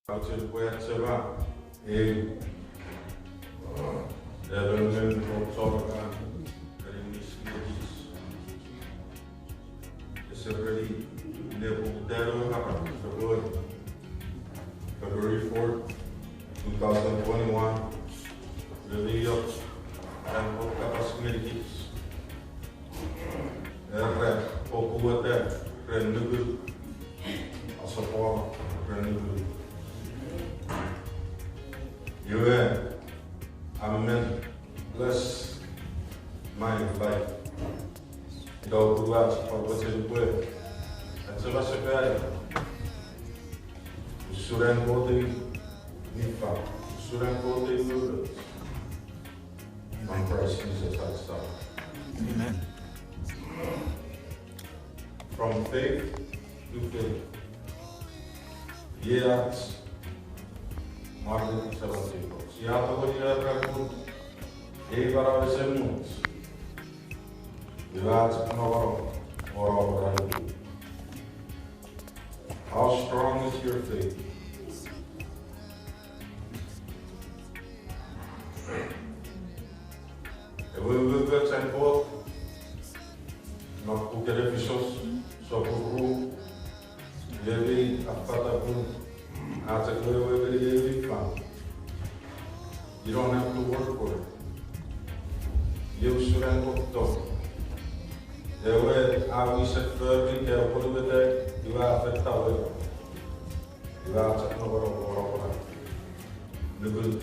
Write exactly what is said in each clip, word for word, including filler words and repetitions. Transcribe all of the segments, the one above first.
Auchea pwe achema ei, emon me emon chon akan, ren inisin kich. Ese reni ne pokutano akan, February, February fourth, two thousand twenty-one. Reni yok, an Kot kapas ngeni kich. Era, poputa ren nuku, asopwano ren nuku. Iwe, amen. Bless my life. Ito kuach pwe, pwe, pwe. Achema sekai. Usun an Kot ei niffang. Usun an Kot ei nuku. Non Christ Jesus our Savior. Amen. From faith to faith. Iei ach mwareiti Seman Jacob. Sia tongeni era pun ei manau ese much. Iwe ach nongonong, oro ran. How strong is your faith? Ewe umoumoch an Kot, non puken Efisos, sopun ru, iwe mi affata pun, a chok wewe ngeni ewe mi fang. You don't have to work for it. Iei usun an Kot tong. Ewe a wisen fori, ke apwonueta, iwe a feita we. Iwe a chok nongonong, nongonong. Nukun.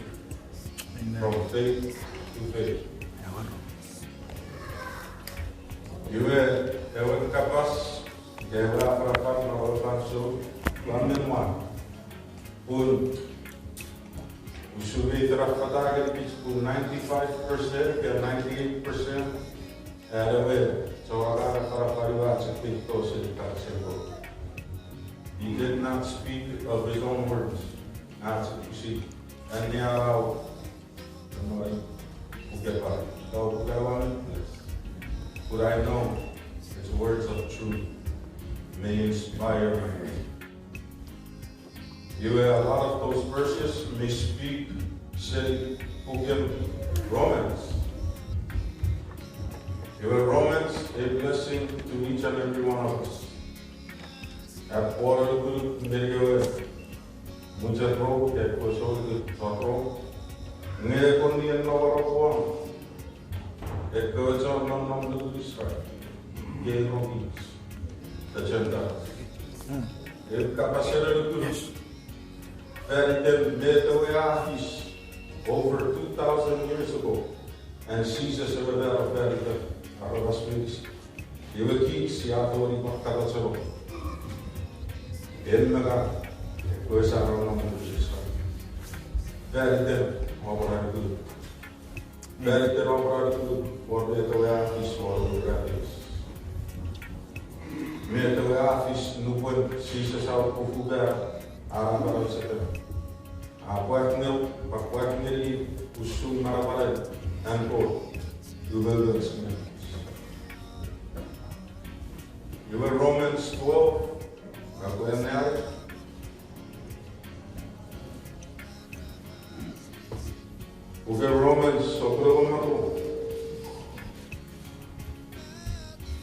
Amen. From faith to faith. Amen. Iwe, ewe kapas, ewe afanafan, non ewe fansoun, ua men wan. Pun, usun mi fen affata ngeni kich pun ninety-five percent, ke ninety-eight percent, are we, chon akan afanafan iwe a chok feito seni kapasen Kot. He did not speak of his own words. A chok pwisin anneanau, anneani puken Paipen. So, puken Paipen, yes. But I know its words of truth may inspire my faith. Iwe, a lot of those verses mi speak seni puken Romans. Iwe, Romans, a blessing to each and every one of us. Epwe anukunuk ngeni ewe mwichen Rom, ekkewe souneng chon Rom. Nge kon nien nongonong won ekkewe chon nonnom nukun Israel, iei Rom, the Gentiles. Ewe kapasen anukunuk, fan iten met ewe a fis over two thousand years ago. And Jesus ewe mano fan iten aramas meinisin. Iwe kich sia tongeni pwan kapasen Rom. En me ngang, ekkewe sa nonnom nukun Israel. Fan iten om anukunuk. Fan iten om anukunuk, won met ewe a fis won ewe rabbis. Met ewe a fis nupwen Jises a ukufu an manausetan. A pwak ngeni, a pwak ngeni usun manamanen an Kot. Umoumoch ngeni. Iwe Romans twelve, a pwan nai. Puken Romans, sopun engon me ru.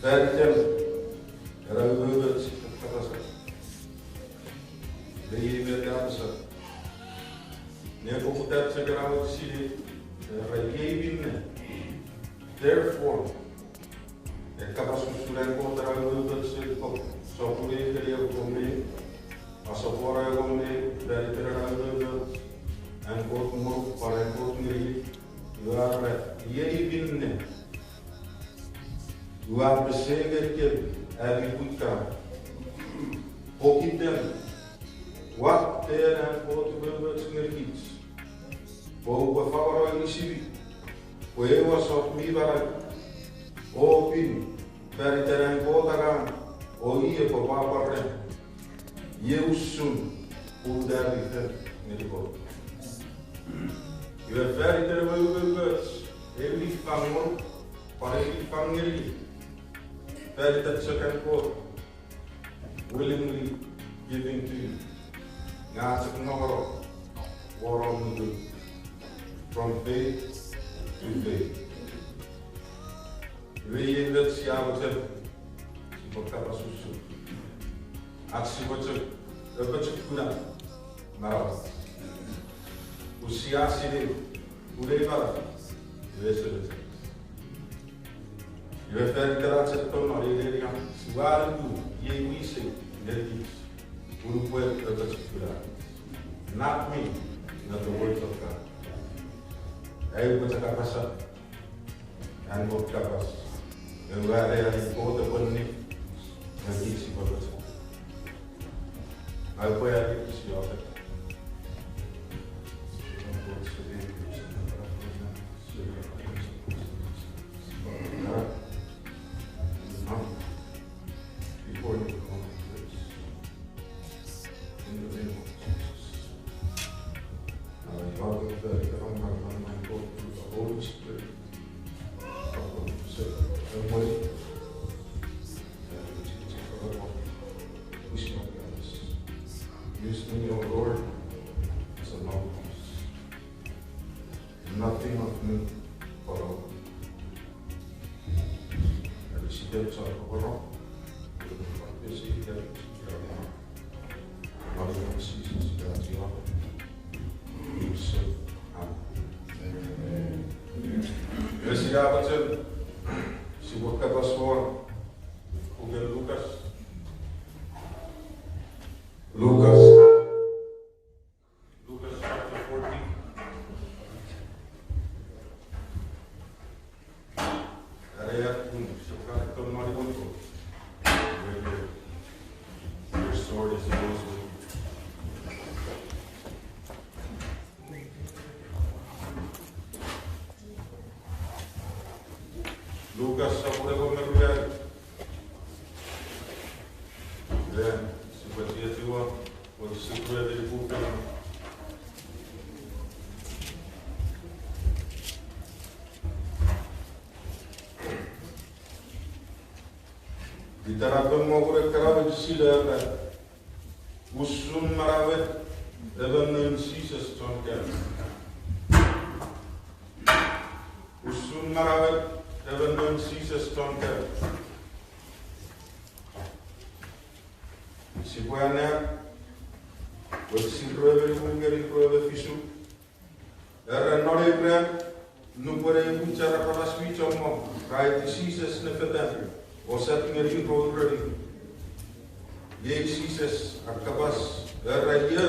Fan iten, era umoumoch kapasen. Iei met a apasa. Nepoputan chok ena wokisin, era iei minne. Therefore, e kapas usun an Kot era umoumoch seni Kot, sopun ew ngeni engon me ew, a sopun engon me ew, fan iten era umoumoch an Kot ngonuk pwan an Kot ngeniei, iwe era, iei minne. Ua pesei ngenikemi, ami pwi kana, pokiten watten an Kot umoumoch ngenikich, pwe oupwe fangeno inisimi, pwe ewe sokkun mi manau, o pin, fan iten an Kot angang, o i epwe pwapwa ren. Iei usun, pun ami fen ngeni Kot. Iwe fan iten ewe umoumoch, ew mi fang ngonuk, pwan ew mi fang ngeniei. Fan iten chok an Kot willingly giving to you. Nge a chok nongonong won om nuku, from faith to faith. Iwe iei met sia mochen sipwe kapas usun. Ach sipwe chok, epwe chok kuna manau. Pun sia sinei, pun ei manau, iwe ese mochen. Iwe fan iten ach tonong non ei neni, ua nuku iei wisei ngenikich, pun upwe epwe chok kuna. Not me, but the words of God. Ai upwe chok apasa an Kot kapas. Ewe aneani Kot epwe ni, nge kich sipwe pasa. Ai upwe aneani sia pasa. Before you come, in the name of Jesus. Now, Father, that you come and anoint my God through the Holy Spirit. Come and say, "Come with me." And we take it for the Lord. We shall bless. Use me, O Lord, as a mouthpiece. Nothing of me, but all. Every step I go wrong, every step I go wrong. Lord, in Jesus, God, you are. Amen. Esi a mochen sipwe kapas won puken Lukas. Lukas. Lukas chapter fourteen. Are a kun, so ka ton mari won ko. Where your, your sword is always with you. Lukas sopwun engon me ruanu. Then, sipwe chietiwa, won sipwe di kukan. Itenapen mo kure karawe sile ena. Usun manauen emon noun Jises chon kaeo. Usun manauen emon noun Jises chon kaeo. Sipwe annea, wek sirreu me nimu ngeni rue me fisu. Era non ei ran, nupwen ei mwichen aramas mi chommong ra aiti Jises ne fetan, o sat ngeni rour reni. Iei Jises a kapas, era io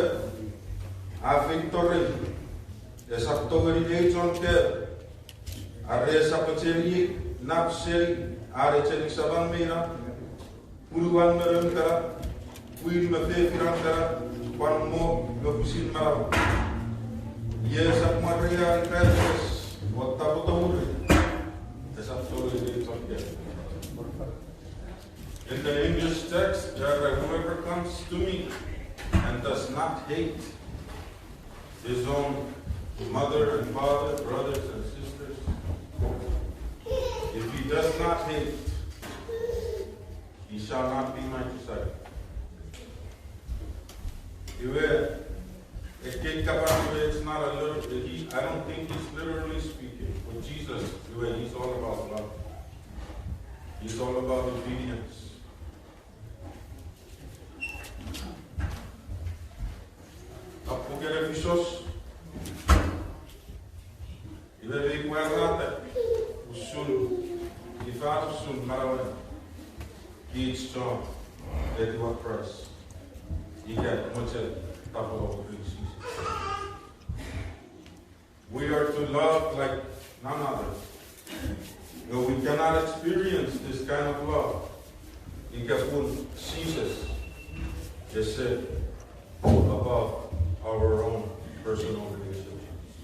a feito rei, esap tongeni nei chon kaeo, are esap echeni nap seni an echeni saman me inan, punuan me noun kana, pwin me fefinan kana, pwan mo me pwisin manau. Iei esap mwarei an ika Jises, o tapoto muri, esap tongeni nei chon kaeo. In the English text, there, whoever comes to me and does not hate his own mother and father, brothers and sisters, if he does not hate, he shall not be my disciple. Iwe, ekkei kapas iwe, it's not a little, he, I don't think he's literally speaking, but Jesus, iwe, he's all about love. He's all about obedience. Puken Efisos, iwe mi pwarata usun, ifa usun manauen kich chon etiwa Kraist. Ika mochen tapweno ren Jises. We are to love like none other. But we cannot experience this kind of love ika pun Jesus is set above our own personal relationships.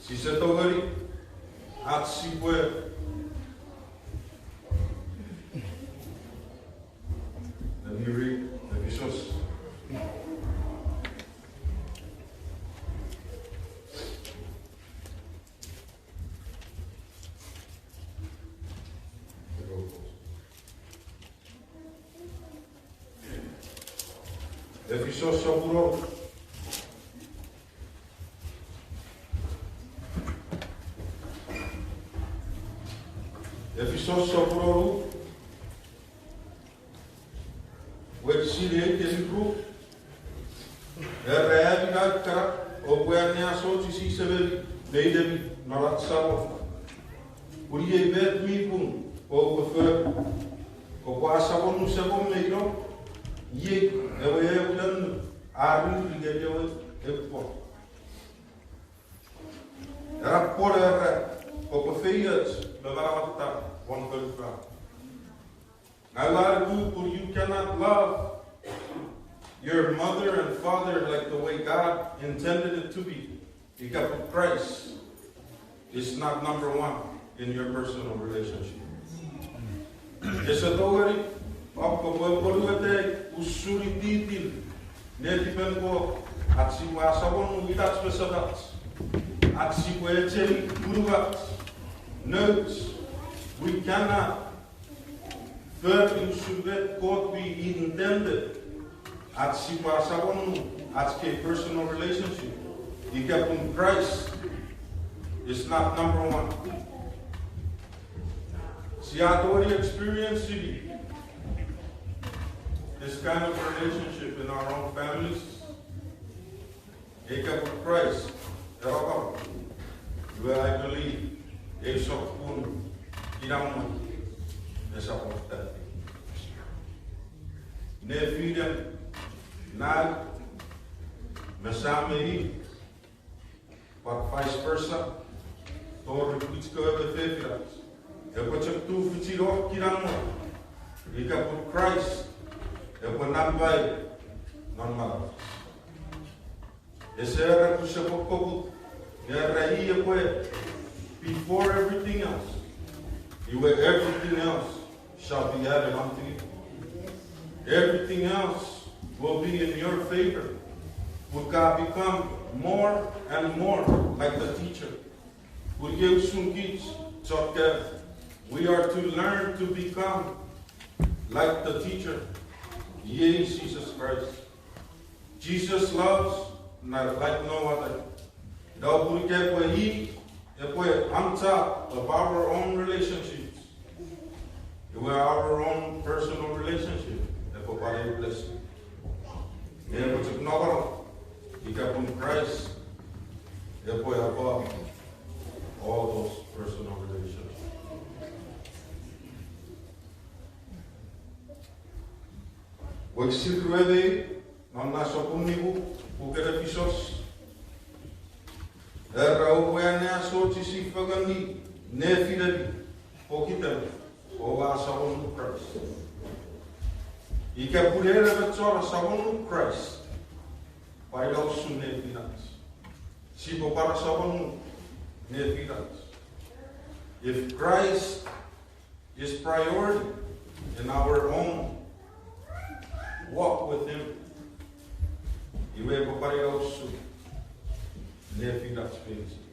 Sise tongeni ach sipwe Let me read Efisos. Efisos sopun wonu. Efisos sopun wonu. Wokisin ew ngeni ru. Era, ami naukana, oupwe anneasochisi sememi me inemi non ach Samon. Pun iei met mi pung oupwe fori. Oupwe asamonu semom me inom. Iei ewe eu nonnom a riri ngeni ewe epwe. Era pwon era, oupwe feioch me manaman won fonufan. Ngang ua nuku pun you cannot love your mother and father like the way God intended it to be. Ika pun Christ is not number one in your personal relationship. Ese tongeni, oupwe pwonueta usun ititin netipen Kot, ach sipwe asamonu itach me semach, ach sipwe echeni unumach, nouch, we cannot fori usun met Kot mi intended, ach sipwe asamonu ach kei personal relationship, ika pun Christ is not number one. Sia tongeni experience this kind of relationship in our own families. Ika pun Christ, era pwan, iwe I believe, ei sokkun kinamwe esap wor. Nefinen nau me sam me in, but vice versa, tori pwich kewe me fefinach. Epwe chok tufichin wor kinamwe, ika pun Christ epwe nampa eu non manauach. Ese era pwe sipwe koput, era i epwe before everything else. Iwe everything else shall be added unto you. Everything else will be in your favor. We gotta become more and more like the teacher. Pun iei usun kich chok, we are to learn to become like the teacher, iei Jesus Christ. Jesus loves not like no other. Ina pun ika pwe i epwe on top of our own relationships, iwe our own personal relationship epwe pwan eu blessing. Epwe chok nongonong ika pun Christ epwe above all those personal relationships. Wokisin rue me ew, non na sopun nimu, puken Efisos. Era, oupwe anneasochisi fengeni nefinemi pokiten oua asamonu Kraist. Ika pun en emon chon asamonu Kraist, pwan ina usun nefinach. Sipwe pwan asamonu nefinach. If Christ is priority in our own walk with Him, iwe epwe pwan ina usun nefinach meinisin.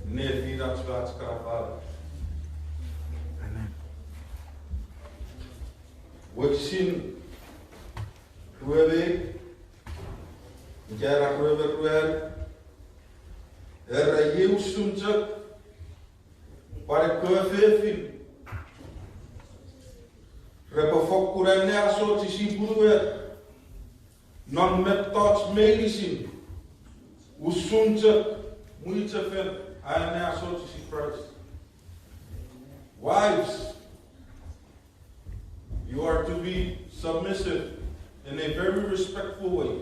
Nefinach me ach kana Father. Amen. Wokisin rue me ew, ika era rue me ruanu, era, iei usun chok pwan ekkewe fefin repwe fokkun anneasochisi punuer non mettoch meinisin, usun chok mwichefen a anneasochisi Kraist. Wives, you are to be submissive in a very respectful way.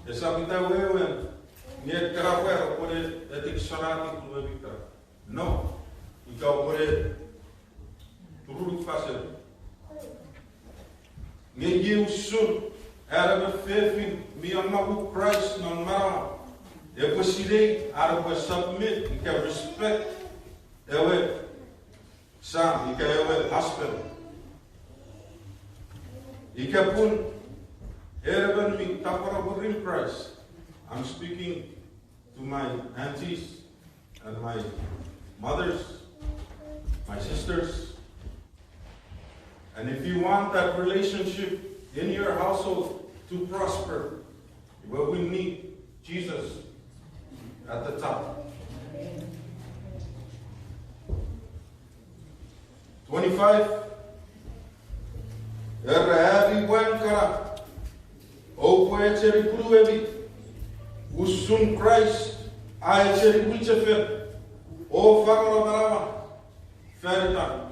Esap ita wewen, nge kana pwe repwe etik sonati punuemi ka. No, ika pwe turunufasei. Nge iei usun, an emon fefin mi anongonong Kraist non manauan epwe sinei an epwe submit ika respect ewe sam ika ewe husband. Ika pun en emon mi tapweno mwirin Kraist, I'm speaking to my aunties and my mothers, my sisters. And if you want that relationship in your household, to prosper, where we need Jesus at the top. Twenty-five. Era ami pwan kana, oupwe echeni punuemi, usun Kraist a echeni mwichefen, o fangeno manauan fan itan.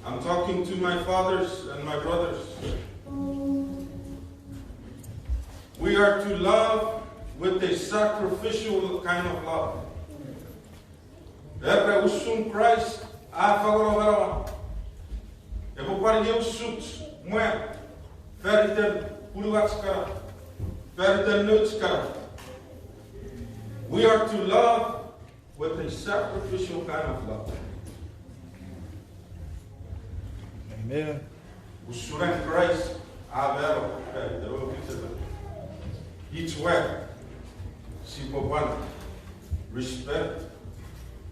I'm talking to my fathers and my brothers. We are to love with a sacrificial kind of love. Era usun Kraist a fangeno manauan, epwe pwan iei usun mwan fan iten punuach kana, fan iten nouch kana. We are to love with a sacrificial kind of love. Amen. Usun an Kraist a mano fan iten ewe mwichefen, ach we sipwe pwan respect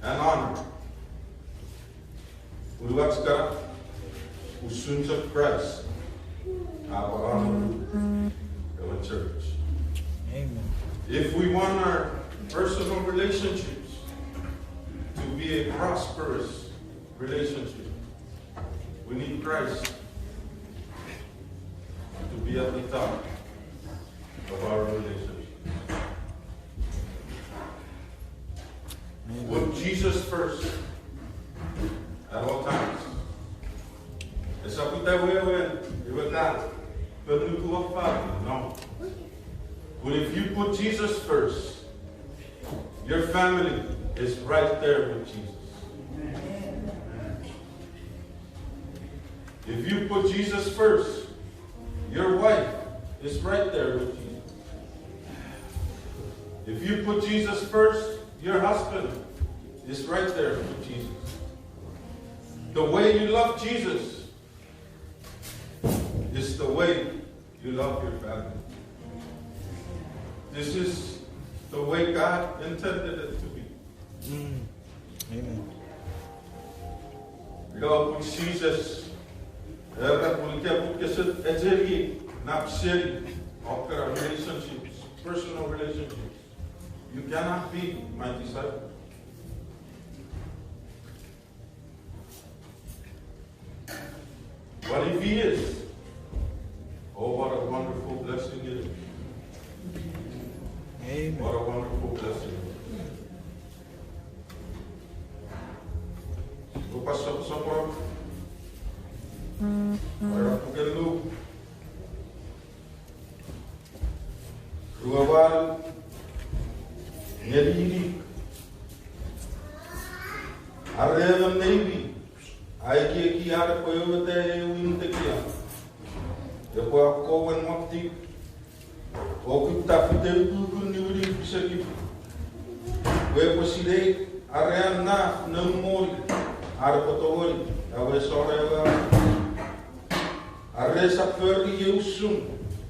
and honor punuach kana, usun chok Kraist a pwan honor ewe church. Amen. If we want our personal relationships to be a prosperous relationship, we need Christ to be at the top of our relationship. Put Jesus first at all times. Esap ita wewen, iwe ka, but nuku of family, no. But if you put Jesus first, your family is right there with Jesus. If you put Jesus first, your wife is right there with Jesus. If you put Jesus first, your husband is right there with Jesus. The way you love Jesus is the way you love your family. This is the way God intended it to be. Mm. Amen. Ina pun Jises, era pun ika pun kese echeni nap seni our relationships, personal relationships, you cannot be my disciple. But if he is, oh, what a wonderful blessing it is. Amen. What a wonderful blessing. Lukas sopwosopwor, era puken Luk, ruanu ngeni inik. Are emon neimi a ekieki are epwe aueta eu in tekia, epwe akkomwen mwoktik o kutta fite ukukun niwinin pisekin, pwe epwe sinei are a naf noun moni are epwe tongeni awesano ewe. Are esap fori iei usun,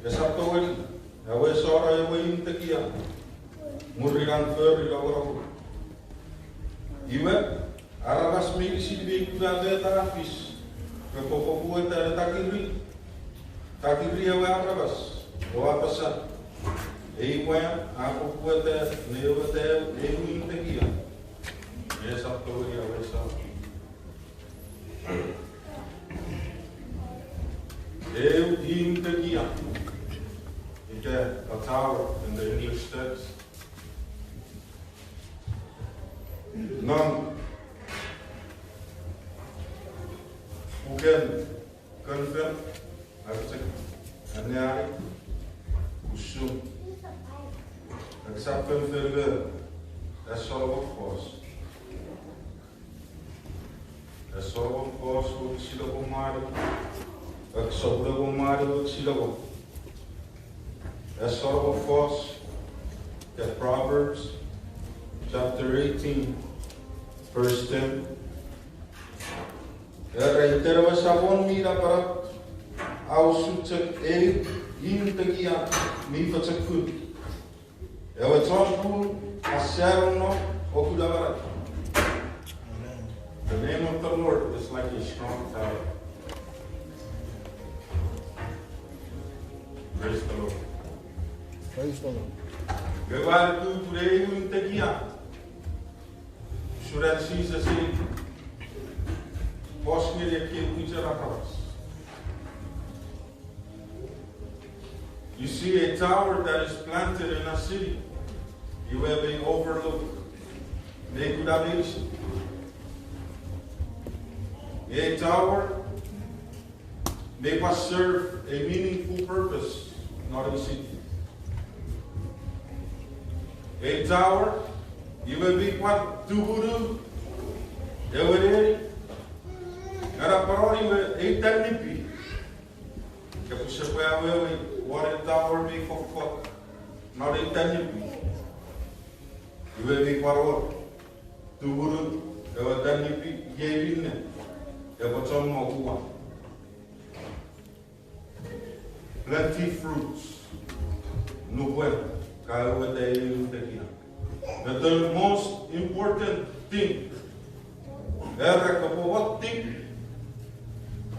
esap tongeni awesano ewe in tekia mwirin an fori nongonongun. Iwe, aramas meinisin mi kuna met a fis repwe popueta ne takiri, takiri ewe aramas o apasa, ei mwan a popueta ne aueta eu in tekia, nge esap tongeni awesano. Eu in tekia, ika a tower in the English text. Non puken Konfen, a chok anneani usun, a chok fen fori, a Solomon fos. A Solomon fos wokisin engon me wanu, a Solomon engon me wanu wokisin engon. A Solomon fos, the Proverbs chapter eighteen, verse ten. Era iten ewe Samon mi napanap a usun chok eu in tekia mi fochokkun. Ewe chon pung a sanonno o kuna manau. Amen. The name of the Lord is like a strong tower. Praise the Lord. Praise the Lord. Nge ua tutu pun ei un tekia. Suran Jises ei pos ngeni ekkei mwichen aramas. You see, a tower that is planted in a city, iwe mi overlook, mi kuna meinisin. A tower mi pwan serve a meaningful purpose non ei city. A tower, iwe mi pwan tumunu ewe neni, nge napano iwe ei tanipi. Ika pwe sipwe awewe won ei tower mi fokkot non ei tanipi, iwe mi pwan wor tumunu ewe tanipi, iei minne epwe chommong uwan. Plenty fruits. Nupwen ka uweta ei un tekia. But the most important thing, era kopwe wottik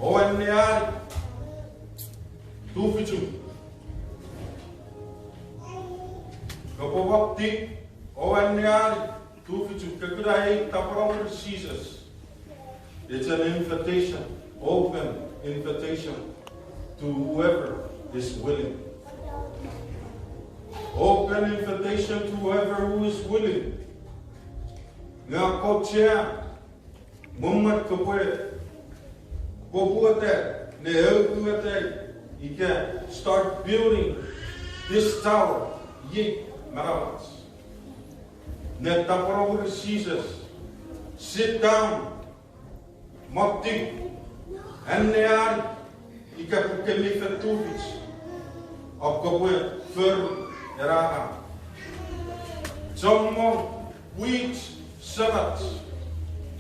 o anneani tufichuk. Kopwe wottik o anneani tufichuk, ka kuna ei tapweno mwirin Jises. It's an invitation, open invitation to whoever is willing. Open invitation to whoever who is willing. Nge a kochea, mwomwen kopwe poputa ne aukueta ika start building this tower, iei manauach. Ne tapweno mwirin Jises, sit down, mottik, anneani, ika pwe ke mi fen tufich, o kopwe for ena. Chommong pwich, semach,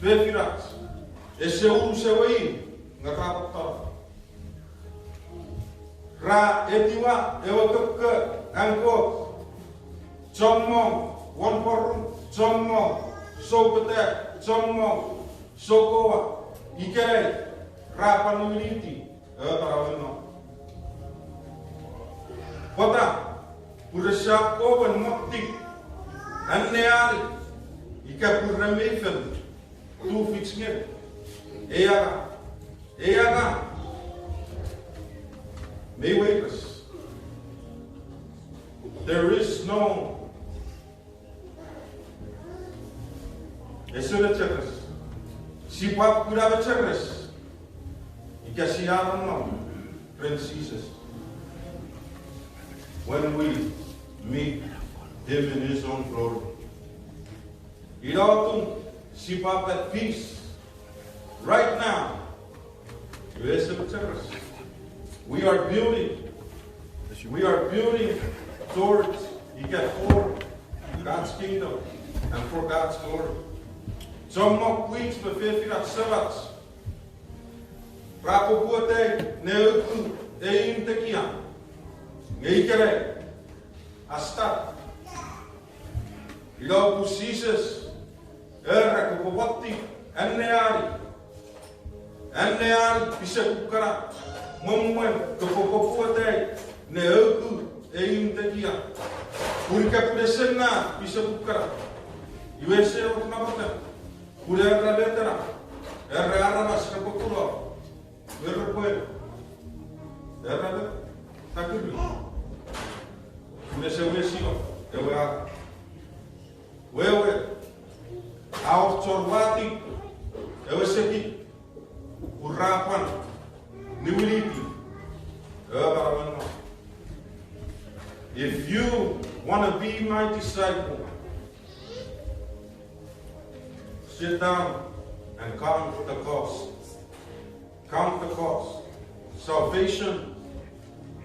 fefinach, ese unus ewe imw nge ra pottoro. Ra etiwa ewe kokko an Kot. Chommong won pworum, chommong soupetek, chommong soukowa. Ikenai ra pwan niwiniti ewe manauen nom. Pwata? Pun rese akkomwen mottik, anneani, ika pun ra mi fen tufich ngeni. Ei angang, ei angang mi weires. There is no, ese mecheres. Sipwe kuna mecheres ika sia nom ren Jises. When we meet him in his own glory. Ina atun sipwe at peace right now. Ese mecheres. We are building. We are building towards, ika for God's kingdom and for God's glory. Chommong pwich me fefinach, semach, ra poputa ne uku ei un tekia. Nge ikenai, a start. Ina pun Jises era kopwe wottik, anneani. Anneani pisekum kana, mwomwen kopwe poputa ne uku ei un tekia. Pun ika pun ese anneani pisekum kana, iwe ese wor namotan. Pun era met ena, era aramas repwe kuna, era pwe, era met, takiri. Pun ese wesino ewe a, wewe, a wor chon wati ewe seki, pun ra pwan niwiniti ewe manauen nom. If you want to be my disciple, sit down and count the cost. Count the cost. Salvation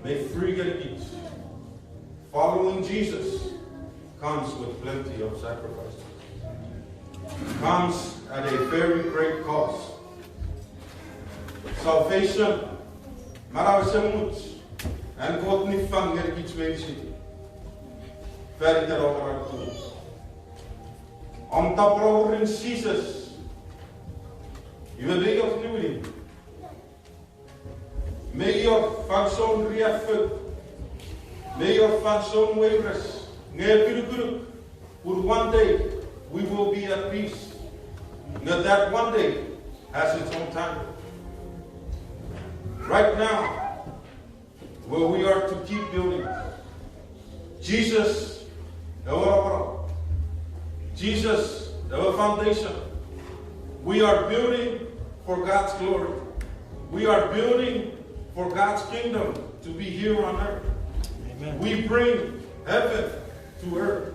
mi free ngenikich. Following Jesus comes with plenty of sacrifices. Comes at a very great cost. Salvation, manau esemuch, an Kot niffang ngenikich meinisin fan iten omarakun. Om tapweno mwirin Jises, iwe mei wor niwinin. Mei wor fansoun riaffou. Mei wor fansoun weires nge epinukunuk, but one day we will be at peace. Nge that one day has its own time. Right now, where we are to keep building. Jesus, ewe rokorok. Jesus, ewe foundation. We are building for God's glory. We are building for God's kingdom to be here on earth. Amen. We bring heaven to earth.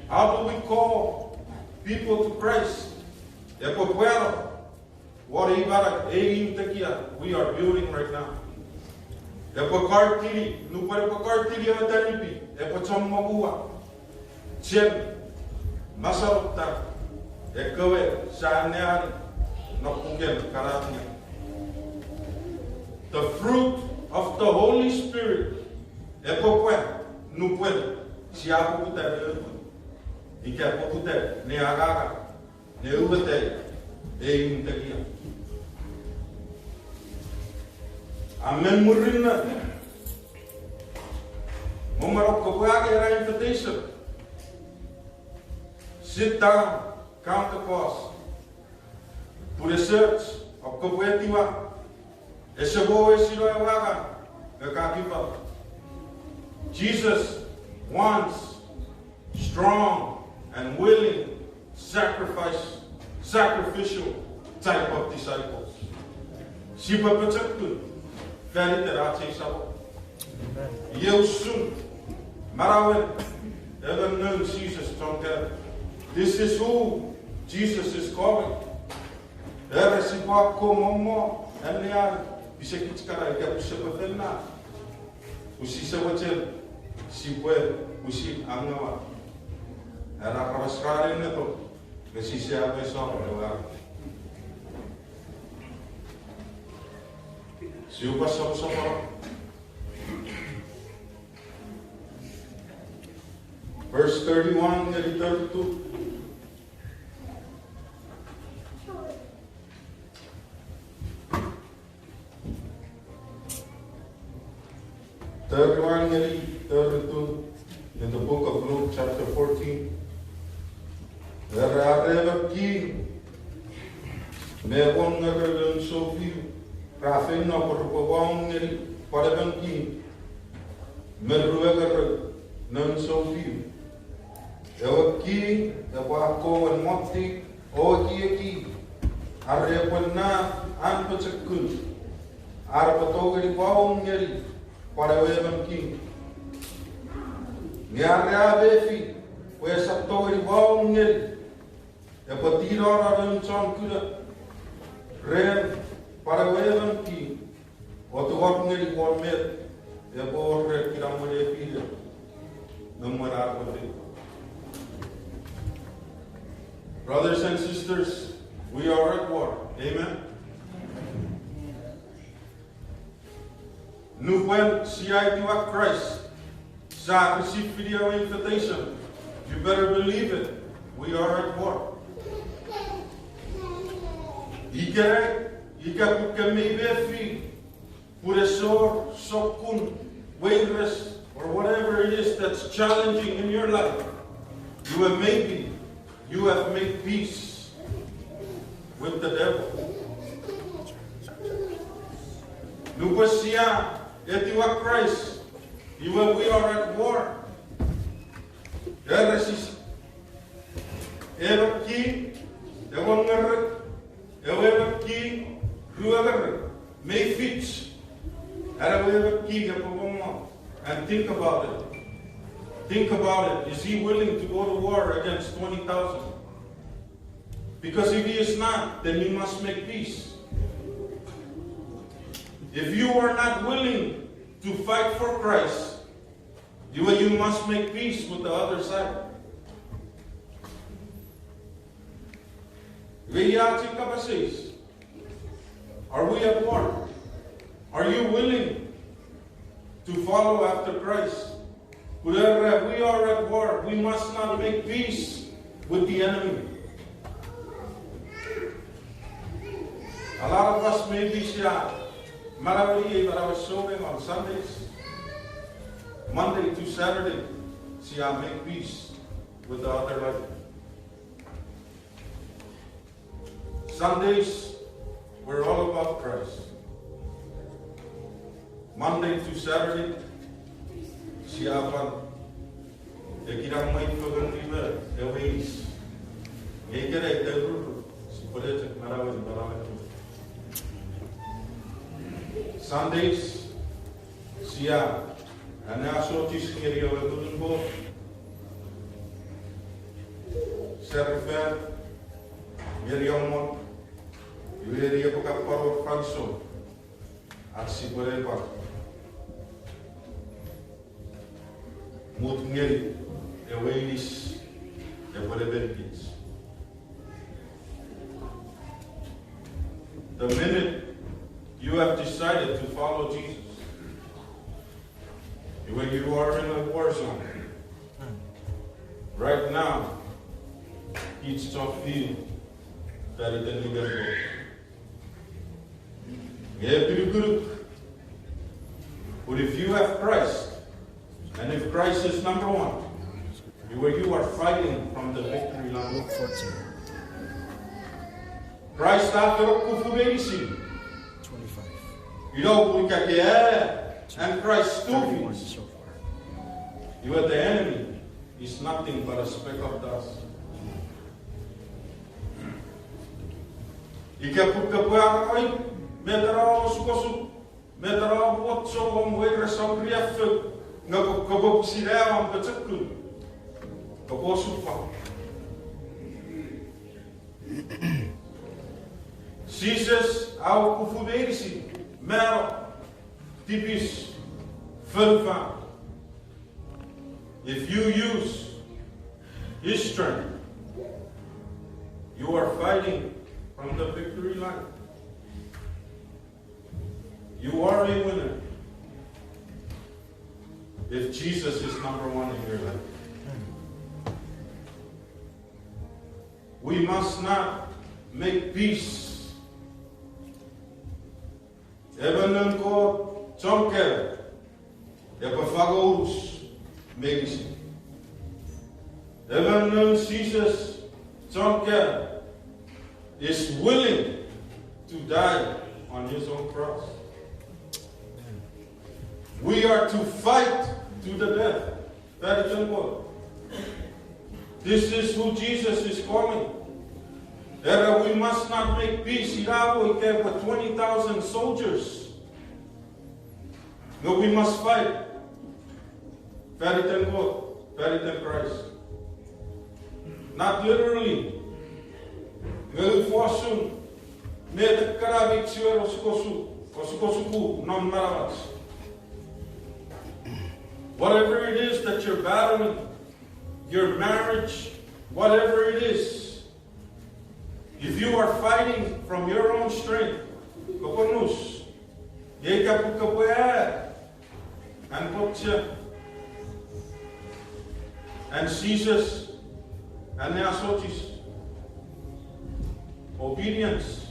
How do we call people to Christ? Epwe pwano won ei manau, ei tekia we are building right now. Epwe kartini, nupwen epwe kartini ewe tanipi, epwe chommong uwa. Chen, masanokta, ekkewe sia anneani non puken Kanatia. The fruit of the Holy Spirit epwe pwa nupwen sia poputa ne, ika poputa ne angang ne uweta ei tekia. A men murinno, mwo mwo kopwe angei ena invitation. Sit down, count the cost. Pun ese och, kopwe etiwa, ese mwo wesino ewe angang nge ka give up. Jesus wants strong and willing, sacrifice, sacrificial type of disciples. Sipwe pochokun fan iten ach ei Samon. Iei usun manauen emon noun Jises chon kaeo. This is who Jesus is calling. Era sipwe akkom mwo, anneani pisekich kana ika pwe sipwe fenna. Pwe sise mochen sipwe pwisin angaua. Era aramas ra nenneto, nge sise apwe sor ewe a. Sipwe soposopono. Verse thirty-one ngeni thirty-two. Thirty-one ngeni thirty-two in the book of Luke, chapter fourteen. Era, are emon king me won ngerou noun sounfiu ra feino pwe repwe waong ngeni pwan emon king me ruengerou noun sounfiu. Ewe king epwe akkomwen mottiw o ekieki are epwe naf an pochokun ar epwe tongeni waong ngeni pwan ewe emon king. Nge are a mefi pwe esap tongeni waong ngeni, epwe tinano noun chon kuna ren pwan ewe emon king o tungor ngeni won met epwe wor ren kinamwe nefiner me mwen ar epwe feito. Brothers and sisters, we are at war. Amen? Nupwen sia etiwa Kraist, sia receive-ini ewe invitation. You better believe it. We are at war. Ikenai, ika pwe ka mei mefi pun ese wor sokkun weires or whatever it is that's challenging in your life, you have maybe, you have made peace with the devil. Nupwen sia etiwa Kraist, iwe we are at war. Era sise, emon king, ewe ngerou, ewe emon king, ruengerou, mei fich an ewe emon king epwe mongo. And think about it. Think about it. Is he willing to go to war against twenty thousand? Because if he is not, then you must make peace. If you are not willing to fight for Christ, you, you must make peace with the other side. Iwe ia ach kapas eis. Are we at war? Are you willing to follow after Christ? Pun era, we are at war. We must not make peace with the enemy. A lot of us maybe sia Manaueni ei manauen souneng on Sundays, Monday to Saturday, sia make peace with the other life. Sundays were all about Christ. Monday to Saturday, sia pwan ekinamwe fengen me ewe inis. Nge ikenai tori sipwene chok manaueni manaueni. Sundays, sia anneasochis ngeni ewe Ngunun Kot, serifan, ngeni omon, iwe epwe kapwano fansoun ach sipwene pwan mut ngeni ewe inis epwe nemenikich. The minute you have decided to follow Jesus, when you are in a war zone right now, it's tough field that it didn't get work. Nge pinukunuk, but if you have Christ, and if Christ is number one, you are, you are fighting from the victory line. Luke fourteen. Christ a fen okufu meinisin. Twenty-five. Ina pun ika ke aea an Christ tufich, so far, iwe the enemy is nothing but a speck of dust. Ika pun kopwe arap, met ena osukosuk, met ena omusomus, om weires, om riaffou, nge kopwe pwisin aea om pochokun, kopwe osupwang. Jises a okufu meinisin, mano, tipis, fonufan. If you use his strength, you are fighting from the victory line. You are a winner if Jesus is number one in your life. We must not make peace. Emon noun Kot chon kaeo epwe fangouch meinisin. Emon noun Jises chon kaeo is willing to die on his own cross. We are to fight to the death. That is important. This is who Jesus is calling. Era, we must not make peace. Ina pwe ika epwe twenty thousand soldiers, nge we must fight. Fan iten Kot, fan iten Christ. Not literally. Nge ufosun met ekkana mi chiwen osukosu, osukosuku non manauach. Whatever it is that you're battling, your marriage, whatever it is, if you are fighting from your own strength, kokonus, ye kapukapwea, an Kot chok, an Jises, an ne asochis, obedience,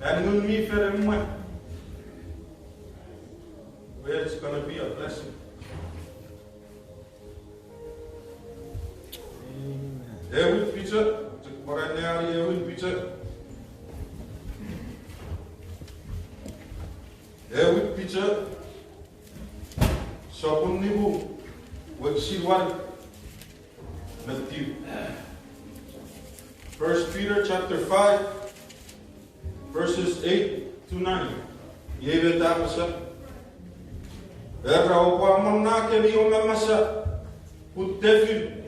an Ngun mi Fel emwen, it's gonna be a blessing. Ewin Piter, chok pwan anneani Ewin Piter. Ewin Piter, sopun nimu, wokisin wanu me tiu. First Peter chapter five, verses eight to nine. Iei met a apasa. Era, oupwe amonnakemi o mamasa, pun tefin,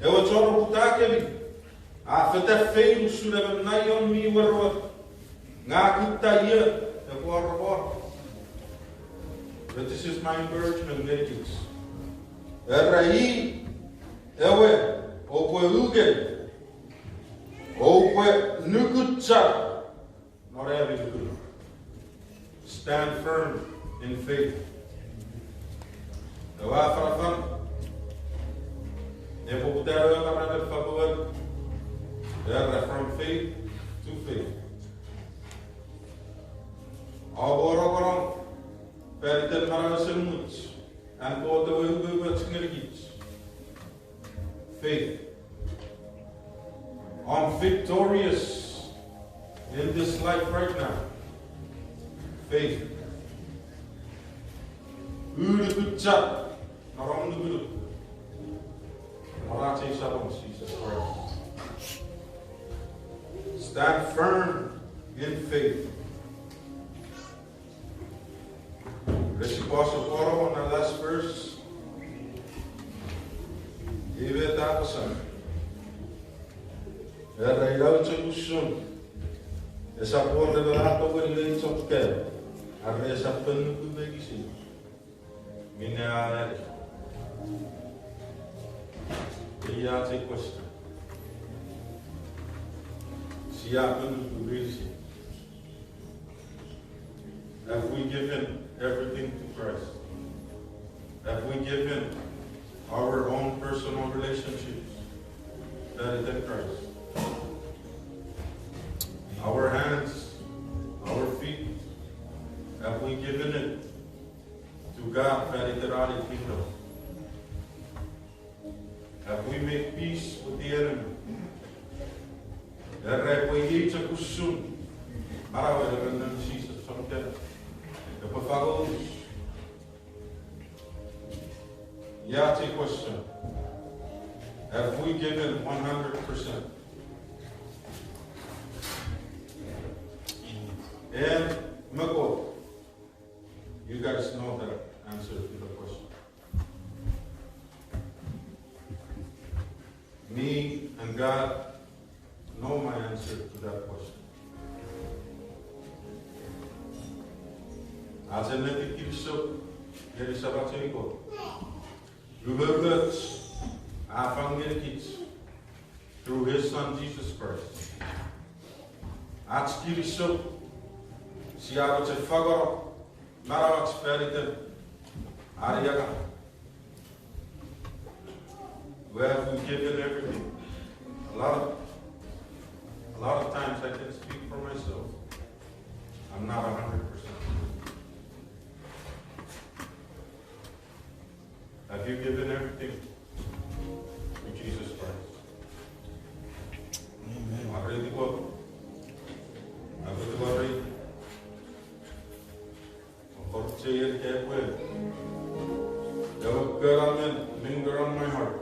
ewe chon oputakemi, a feta feil usun emon naion mi werower, nge a kutta ie epwe oromor. But this is my encouragement, ngeni kich. Era, i ewe oupwe uke, oupwe nukuchar non ami nuku. Stand firm in faith. Ewe afanafan epwe poputa ne ewe maramen fapuan, era, from faith to faith. Om rongorong fan iten manau esemuch, an Kot ewe umoumoch ngenikich. Faith. I'm victorious in this life right now. Faith. Unukuchar non om nukunuk non ach ei Samon Jises Kraist. Stand firm in faith. Resi pwasopwano on the last verse. Iwe tapasa. Era ina chok usun. Esap wor emon a tongeni chok kaeo. Are esap fen nuku meinisin minne a ereni. Iei ach ei question. Sia fen nuku meinisin. Have we given everything to Christ? Have we given our own personal relationships to Christ? Our hands, our feet, have we given it to God that it cannot be killed? Have we made peace with the enemy? Era epwe iei chok usun manauer ren Jises Kraist. Epwe fangous. Iei ach ei question. Have we given one hundred percent? And Michael, you guys know the answer to the question. Me and God know my answer to that question. Ach ennetin kinisou ngeni Samach ei Kot. Umoumoch a fang ngenikich through his son Jesus Christ. Ach kinisou sia mochen fangeno manauach fan iten anianga. Where have we given everything? A lot of, a lot of times I can speak for myself. I'm not a hundred percent. Have you given everything to Jesus Christ? Amen. Are etiwa, are etiwa, are etiwa. Of course, say it that way. Ewe Kot a men linger on my heart.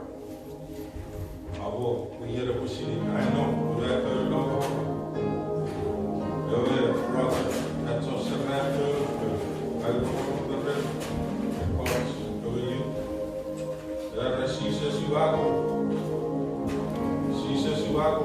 Awo, we hear the pushing. I know, but I don't know. Ewe brother, that's also that, uh, I don't know the rest. Because, uh, you, that is Jesus you are. Jesus you are.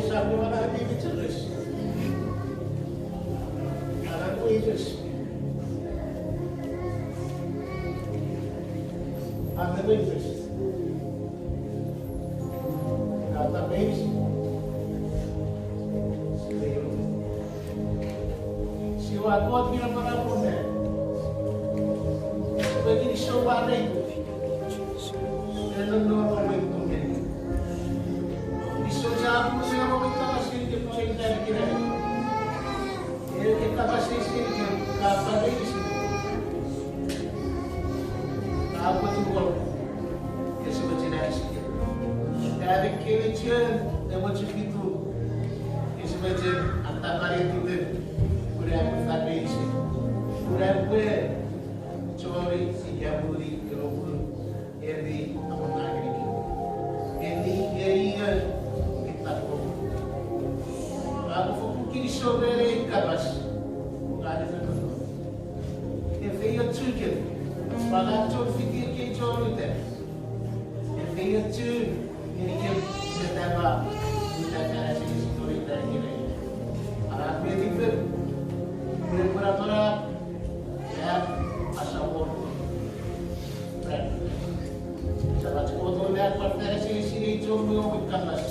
Sa pwan ami mi church. Ara weires. Ara weires. Ara weires. Siwa Kot mi napanap won nang. Pwe kinisou ua rei. Elo no ro we kunen. Kinisou cha pun se ro we kapas seni ke pun se ita kira. Ero ke kapas seni ke ka pare isi. Ka pwe tukon. Ke se mochen anisi ke. Ka pwe ke mochen, e mochen fitu. Ke se mochen atapare tuten. Pun am pwe fat meinisin. Pun am pwe chori ika muni ero pun eri amon ageriki. Eri, eri, eri, ita ko. Ka pwe fokkun kinisou ren ei kapas. Ka ne fekon. Efeiochukem. Pwan chon fiti ekkei chon uta. Efeiochu ngenikem, nge tapa, nge tapa ese story ta kere. Ara metipen, mwe pura pura, ya, asapor. Samach Kot o nang pwan fan asengesin ei chon mwo kapas.